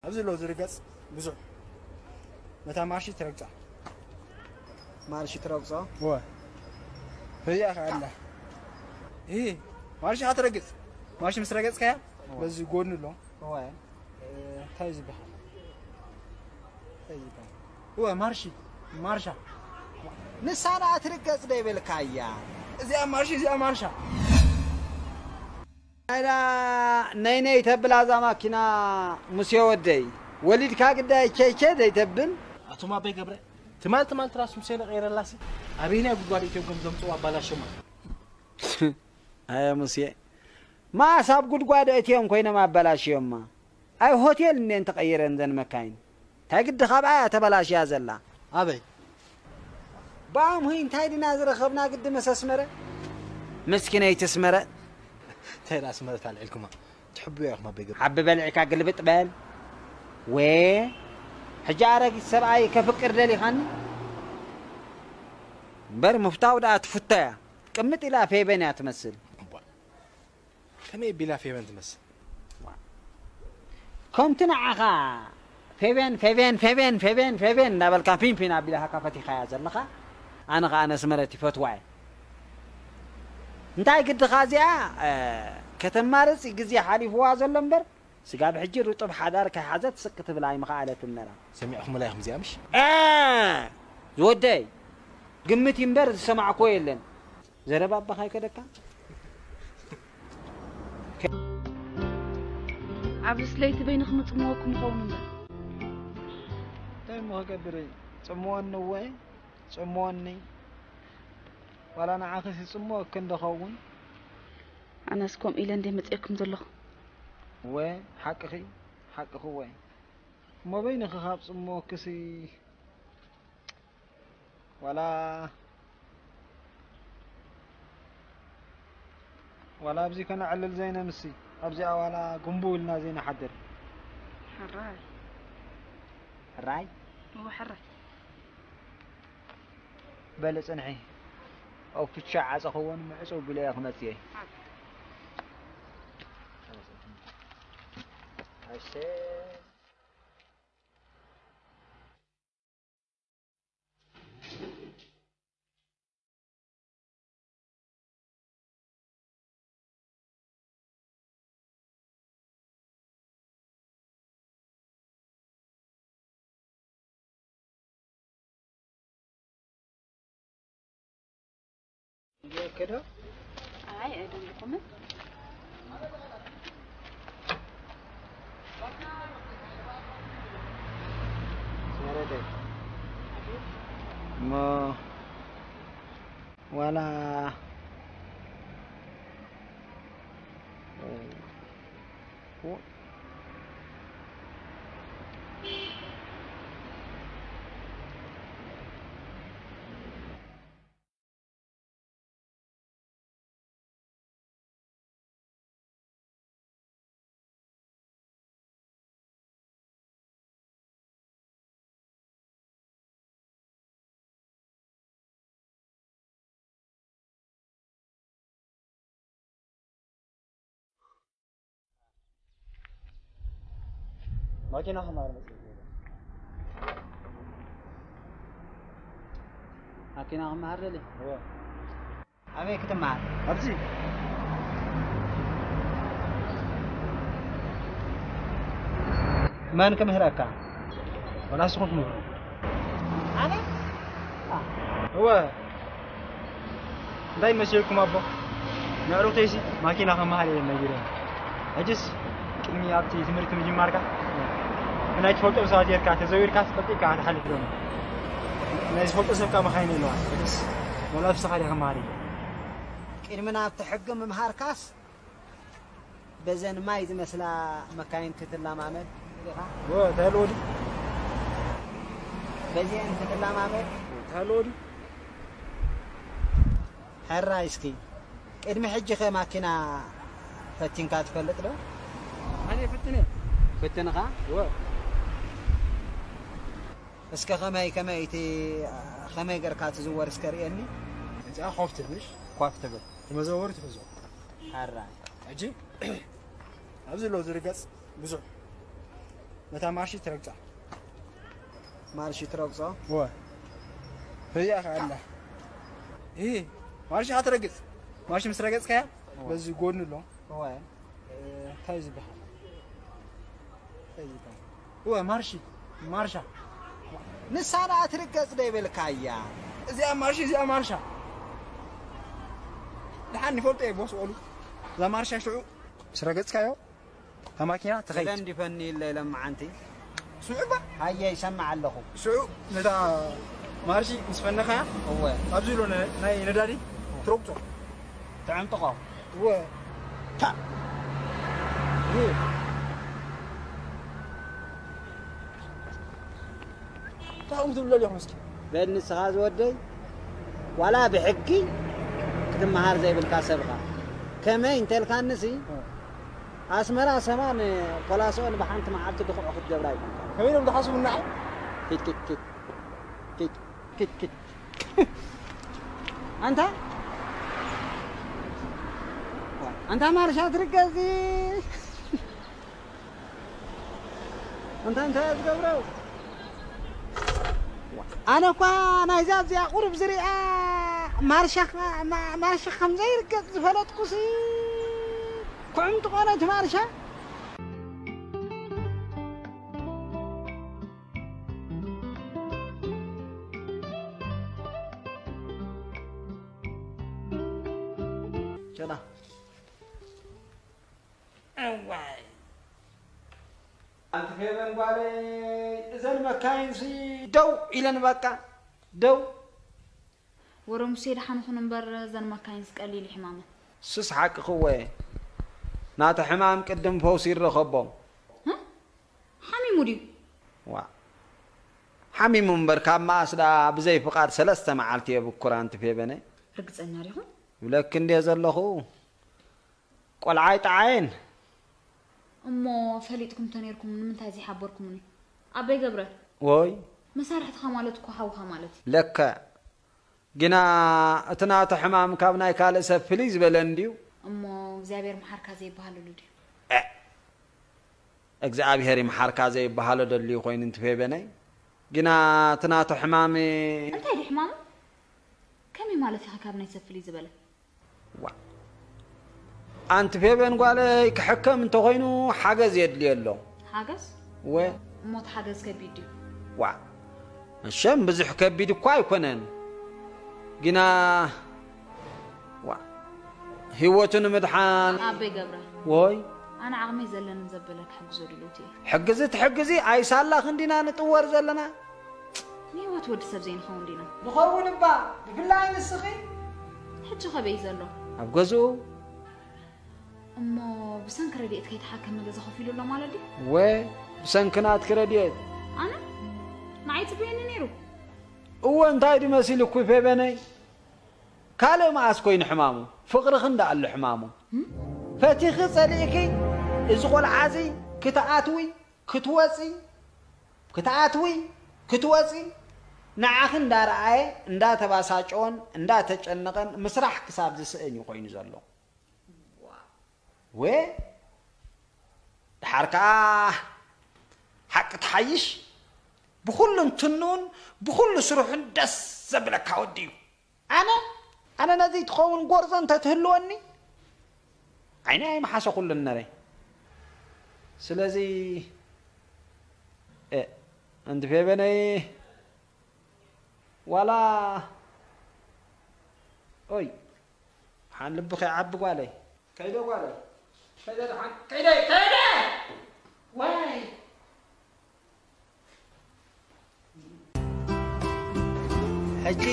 ኣብዚ ኣሎ ዝርገጽ ብዙሕ። ነታ ማርሺ ትረግጻ። ማርሺ ትረግጾ? እወ። ህያ ከኣላ። እሂ፣ ማርሺ ከኣ ትረግጽ። ማርሺ ምስ ረገጽካያ፣ እወ። በዚ ጎድኑ ኣሎ። እወ። እ፣ እንታይ እዩ ዝበሃል? እንታይ እዩ ዝበሃል? እወ፣ ማርሺ፣ ማርሻ። ንሳ ደኣ ትርገጽ ዶ ይበልካያ? እዚኣ ማርሺ፣ እዚኣ ማርሻ። ናይዳ ነይ ነይ ተብል ኣዛ ማኪና ሙሴ ወደይ፣ ወሊድካ ግዳይ ኬኬ ዘይተብል። ኣቶም ኣበይ ገብረ፣ ትማል ትማል ትራስ ሙሴ ነቐይረላሲ፣ ኣበይናይ ጉድጓድ እትዮም ከም ዘምፅኡ ኣባላሸማ። ኣየ ሙሴ፣ ማስ ኣብ ጉድጓድ እትዮም ኮይኖም ኣባላሽዮማ። ኣብ ሆቴል እኔን ተቐይረን ዘን መካይን። እንታይ ግዲ ካብኣ እያ ተበላሽያ ዘላ? ኣበይ? ብኣምሁይ እንታይ ድና ዝረኸብና ግዲ ምስ ኣስመረ? ምስኪነይቲ ኣስመረ። እንታይ ደኣ ኣስመረት ኣልዒልኩማ? ትሕብዮ ኢኹም ኣበይ ገብ- ሓቢ በሊዕካ ግልብጥ በል። ወ-፣ ሕጂ ኣረጊት ሰብኣይ ከፍቅር ደሊኻኒ? እምበር ምፍታው ደኣ ትፍቶ እያ። ቅምጥ ኢላ ፌበን እያ ትመስል። እባ፣ ከመይ ቢላ ፌበን ትመስል? ከምቲ ንዓኻ ፌብያን፣ ፌብያን፣ ፌብያን፣ ፌብያን፣ ፌብያን እናበልካ ፊን ፊን ኣቢልካ ፈቲኻያ ዘለኻ፣ ኣነ ኸኣ ነስመረት ይፈትዋ እየ። እንታይ ግድኻ እዚኣ፣ እ፣ ከተማርጽ ግዜ ሓሊፍዋ ዘሎ እምበር፣ ስጋብ ሕጂ ርጡብ ሓዳር ከይሓዘት ስቅ ትብል ኣይምኸኣለትን ነራ። ሰሚዕኹምላ ኢኹም እዚኣ ምሽ? እ፣ ዝወደይ፣ ግምት እምበር ዝሰማዕክዎ የለን። ዘረባ ኣባኻ ይከደካ። ኣብዚ ስለይቲ በይንኹም ጽምወኩም ይኸውን እምበር። እንታይ እሞ ክገብር እየ? ጽምወኒ እወ፣ ጽምወኒ። ዋላ ንዓኺስ ይጽምወኪ እንዶ ኸውን? ኣነስ ከምኡ ኢለ እንደ መጽኤኩም ዘለኹ። እወ፣ ሓቅኺ፣ ሓቅኺ እወ። እሞ በይንኺ ካብ ጽምወክሲ ዋላ፣ ዋላ ኣብዚ ከነዕልል ዘይነምሲ፣ ኣብዚኣ ዋላ ጉንቡ ኢልና ዘይንሓድር። ሕራይ። ሕራይ? እወ፣ ሕራይ። በሊ ጽንሒ። ኣብ ፍቻ ዓጸኽዎን ምዕጾ ቢለዮ ክመጽእ እየ። ሓቅ። እሺ። እንዲያከዳ? ኣይ፣ ኣይደለኹምን። ሰረደ። እሞ ዋላ ማኪና ክማር መጽእ። ማኪና ክማር ደሊ። እወ። ኣበይ ክትመሃር? ኣብዚ። መን ክምህረካ? ወላ ንስኹም ትምህሩ። ኣነ? እወ። እንታይ መሲልኩም ኣቦ? ነዕሩኽተይሲ ማኪና ከመሃር እየ ነጊረን። ሕጅስ ቅድሚ ኣብቲ ትምህርቲ ምጅማርካ ብናይ ትፈልጦም ሰባት ጌርካ ተዘዊርካስ ቀልጢፍካ ክትሓልፍ ዶ? ናይ ዝፈልጦ ሰብካ መኻይን የለዋ። ሕጅስ ወላ ንስኻ ዲኻ መሃሪ? ቅድሚ ናብቲ ሕጊ ምምሃርካስ በዘን ማይ ዝመስላ መካይን ክትለማመድ ኢኻ? ወ፣ እንታይ ኣሎ ወዲ? በዚአን ክትለማመድ እንታይ ኣሎ ወዲ? ሕራይ እስኪ፣ ቅድሚ ሕጂ ከ ማኪና ፈቲንካ ትፈልጥ ዶ? ኣነ ፈትነ። ፈትንኻ? ወ። እስከ ከመይ፣ ከመይ እቲ፣ ከመይ ገርካ ትዝወር እስከ ርእየኒ? እዚኣ ኮፍ ትብል። ኮፍ ትብል። እቲ መዘወሪ ትሕዞ። ሕራይ። ሕጂ ኣብዚ ኣሎ ዝርገጽ ብዙሕ። ነታ ማርሺ ትረግጻ። ማርሺ ትረግጾ? ወ። ህያ ካላ። ይሄ ማርሺ ኣትረግጽ። ማርሺ ምስ ረገጽካያ በዚ ጎድኑ ኣሎ። ወ። እ፣ እንታይ ዝበሃል? እንታይ ዝበሃል? ወ፣ ማርሺ፣ ማርሻ። ንሳ ደኣ ትርገጽ ዶ ይበልካያ? እዚኣ ማርሺ፣ እዚኣ ማርሻ። ደሓን ይፈልጦ እየ ቦስ ኦሉ። እዛ ማርሻ ሽዑ ምስ ረገጽካዮ፣ እታ ማኪና ትኸይድ። ለንዲፈኒ ኢለ ኢሎም መዓንቲ። ስዑባ? ሃየ ይሰምዕ ኣለኹ። ስዑ፣ ነታ ማርሺ ምስ ፈነኻ፣ እወ። ኣብዚ ዘሎ ነ-፣ ናይ ነዳዲ ትረግጾ። ትዕንጥቖ። እወ። ታ። ይሄ። እንታይ ትብሉ ኣለኹም እስኪ? በል ንስኻ ዝወደይ፣ ዋላ ብሕጊ ክትመሃር ዘይብልካ ሰብኻ። ከመይ እንተልካንሲ፣ እ። ኣስመራ ሰማን ፖላሶን ብሓንቲ መዓልቲ ድኹዑ ክትገብራ ኣይኮንካ። ከመይ ኢሎም ዝሓስቡ ንዓይ? ኪድ፣ ኪድ፣ ኪድ። ኪድ፣ ኪድ፣ ኪድ። ኣንታ? ኣንታ ማርሻ ትርገዚ። እንታይ እንታይ እያ ዝገብረው? ኣነ እኳ ናይዛ እዚኣ ቁሩብ ዝሪኣ ማርሻ፣ ማ-፣ ማርሻ ከም ዘይርገጽ ዝፈለጥኩሲ ኩዕም ትኾነ እቲ ማርሻ። ጨና። እዋይ። ኣንቲ ፌበን ጓለይ፣ እዘን መካይንሲ ደው ኢለን በቃ፣ ደው። ወረ ሙሴ ደሓን ኹን እምበር፣ እዘን መካይንስ ቀሊል እዩ ሕማመን። ስስ ሓቅኺ እወ። ናቲ ሕማም ቅድም ፈውሲ ይረኸቦ። እ? ሓሚሙ ድዩ? ዋ። ሓሚሙ እምበር፣ ካብ መኣስ ደኣ ብዘይ ፍቓድ ሰለስተ መዓልቲ የብኩር ኣንቲ ፌበነይ። ርግጸኛ ዲኹም? ይብለኪ እንድየ ዘለኹ። ቆልዓ ኣይጠዓየን። እሞ ፈሊጥኩም ተነይርኩም ንምንታይ ዘይሓበርኩምኒ? ኣበይ ገብረ? ወይ? መሳርሕትኻ ማለት እኮ ሓውኻ ማለት እዩ። ለክዕ። ግና እቲ ናቱ ሕማም ካብ ናይ ካልእ ሰብ ፍልይ ዝበለ እንድዩ። እሞ እግዚኣብሔር መሓርካ ዘይበሃለሉ ድዩ? እ፣ እግዚኣብሔር ይምሓርካ ዘይበሃሎ ደልዩ ኮይኑ እንትፌበነይ። ግና እቲ ናቱ ሕማም እንታይ ድዩ ሕማሙ? ከመይ ማለት ኢኻ ካብ ናይ ሰብ ፍልይ ዝበለ? ዋ። ኣንቲ ፌበን ጓለይ ክሕከም እንተኾይኑ ሓገዝ የድልዮ ኣሎ። ሓገዝ? ወ። እሞ እቲ ሓገዝ ከቢድ ድዩ? ዋ። መሸም ብዙሕ ከቢድ እኳ ኣይኮነን። ግና፣ ዋ። ህይወቱ ንምድሓን። ኣበይ ገብረ? ወይ? ኣነ ዓቕመይ ዘለኒ ዘበለ ክሕግዞ ድልውቲ እየ። ሕግዚ ትሕግዚ ኣይሳላ ክንዲና ንጥወር ዘለና። ንህይወት ወዲ ሰብ ዘይንኸውን ዲና? ንኸውን እባ፣ ብፍላይ ንስኺ። ሕጂ ኸበይ ዘሎ? ኣብ ገዝኡ። እሞ ብሰንኪ ረድኤት ከይተሓከመ ገዛ ኸፊሉ ኣሎ ማለት ድዩ? ወ፣ ብሰንኪ ናትኪ ረድኤት። ኣነ? ንዓይ ጽበየኒ ነይሩ። እወ፣ እንታይ ድመሲልኩ ፌበነይ? ካልእ መኣስ ኮይኑ ሕማሙ? ፍቕርኺ እንዳ ኣሎ ሕማሙ። እም? ፈቲኺ ጸሊእኪ፣ እዚ ቖልዓ እዚ ክትኣትዊ፣ ክትወጺ፣ ክትኣትዊ፣ ክትወጺ፣ ንዓኺ እንዳረኣየ፣ እንዳተባሳጨወን እንዳተጨነቐን ምስራሕ ክሳብ ዝስእን እዩ ኮይኑ ዘሎ። ወ፣ ደሓር ከኣ ሓቂ ትሓይሽ፣ ብኹሉ እንትንኡን ብኹሉ ስርሑን ደስ ዘብለካ ወዲ እዩ። ኣነ፣ ኣነ ነዚ ትኸውን ጎርዞ እንተትህልወኒ፣ ዓይነይ ኣይምሓሰኹሉን ነረ። ስለዚ፣ እ፣ ኣንቲ ፌበነይ፣ ዋላ፣ ኦይ፣ ሓን ልብኺ ዓቢ ጓለይ። ከይደ ጓለይ። ከይደ ደሓን። ከይደ፣ ከይደ! ዋይ! ሕጂ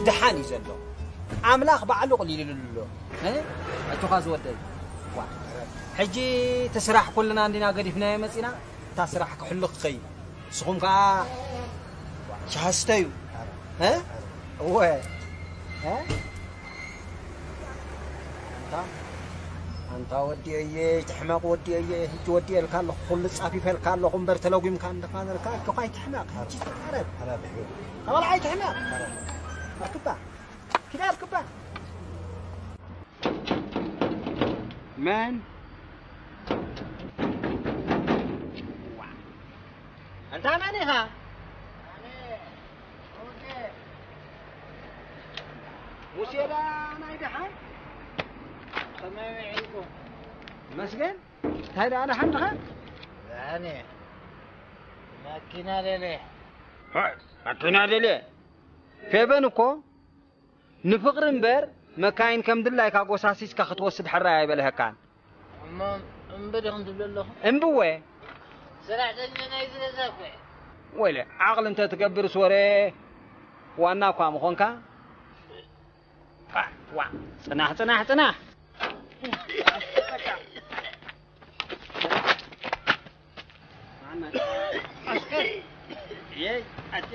ደሓን እዩ ዘሎ። ኣምላኽ ባዕሉ ቅሊሉሉ ኣሎ። እ? ኣጆኻ ዝወደይ። ዋ። ሕጂ እቲ ስራሕ ኩልና እንዲና ገዲፍናዮ መጺና፣ እታ ስራሕ ክሕሉ ክኸይድ። ንስኹም ከኣ ሻሂ ስተዩ። እ? እወ። እ? ኣንታ፣ ኣንታ ወዲኤየ፣ ትሕመቕ ወዲኤየ፣ ሕጂ ወዲኤልካ ኣለኹ፣ ኩሉ ጻፊፈልካ ኣለኹ እምበር ተለጒምካ እንድኻ ነርካ፣ ኣጆኻ ኣይትሕመቕ፣ ሕጂ ተቓረብ። ተባልዓ ኣይትሕመቕ። ኣርክባ። ኪዳ ኣርክባ። መን? ኣንታ መን ኢኻ? ኣነ ሙሴ። ሙሴ ዳ ናይ ደሓን? ከመይ ውዒልኩም? መስገን። እንታይ ደኣ ደሓን ዲኻ? ኣነ ማኪና ደልየ። ሃይ፣ ማኪና ደልየ? ፌበን እኮ ንፍቕሪ እምበር መካይን ከም ድላይካ ጎሳሲስካ ክትወስድ ሕራይ ኣይበልሀካን። እሞ እምቢ ዲኹም ትብሉ ኣለኹም? እምቢ እወ። ሰራሕተኛ ናይዚ ገዛ እኮ እየ። ወይለ፣ ዓቕሊ እንተ ትገብርስ ወረ ዋና እኳ ምኾንካ። ዋ፣ ዋ፣ ጽናሕ፣ ጽናሕ፣ ጽናሕ። ኣስከር። የይ፣ ኣጀ።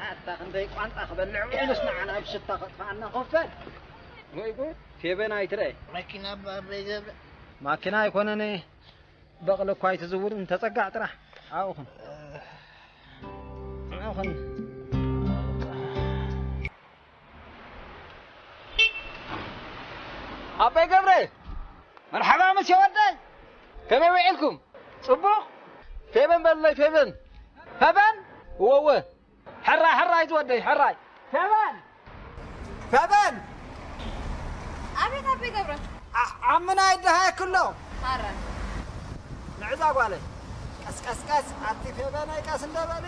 ኣታ ክንደይ ቋንጣ ክበልዕ ውዒሉስ ንዓና ኣብ ሽታ ከጥፍኣና ኮፈል። ወይ ጉድ፣ ፌበን ኣይትረኣይ። መኪና ባበይ ገብረ። ማኪና ኣይኮነን፣ በቕሊ እኳ ኣይትዝውርን፣ ተጸጋዕ ጥራሕ። ኣብኡ ኹን። ኣብኡ ኹን። ኣቦይ ገብረ፣ መርሓባ ምስ ወደይ። ከመይ ውዒልኩም? ጽቡቕ? ፌበን በለይ፣ ፌበን። ፌበን? እወ፣ እወ። ሕራይ፣ ሕራይ ዝወደይ፣ ሕራይ። ፌበን! ፌበን! ኣቤት ኣቦይ ገብረ። ዓ-፣ ዓምና ይደሃየክሎ። ማራ። ንዕዛ ጓለይ። ቀስ፣ ቀስ፣ ቀስ፣ ኣቲ ፌበነይ ቀስ እንደ በሊ።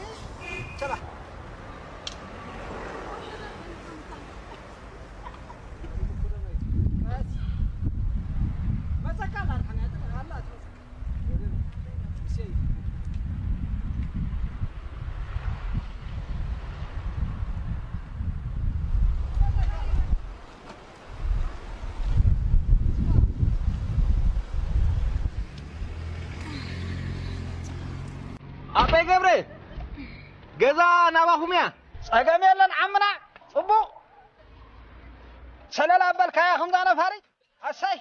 ቸላ። ቀስ። መጸካ ኣላ፣ ኣላ፣ ኣላ፣ መጸካ። ኣቦይ ገብረ፣ ገዛ ናባኹም እያ። ጸገም የለን ዓምና፣ ጽቡቕ። ሰለል ኣበልካያ ከምዛ ነፋሪት። ኣሰይ፣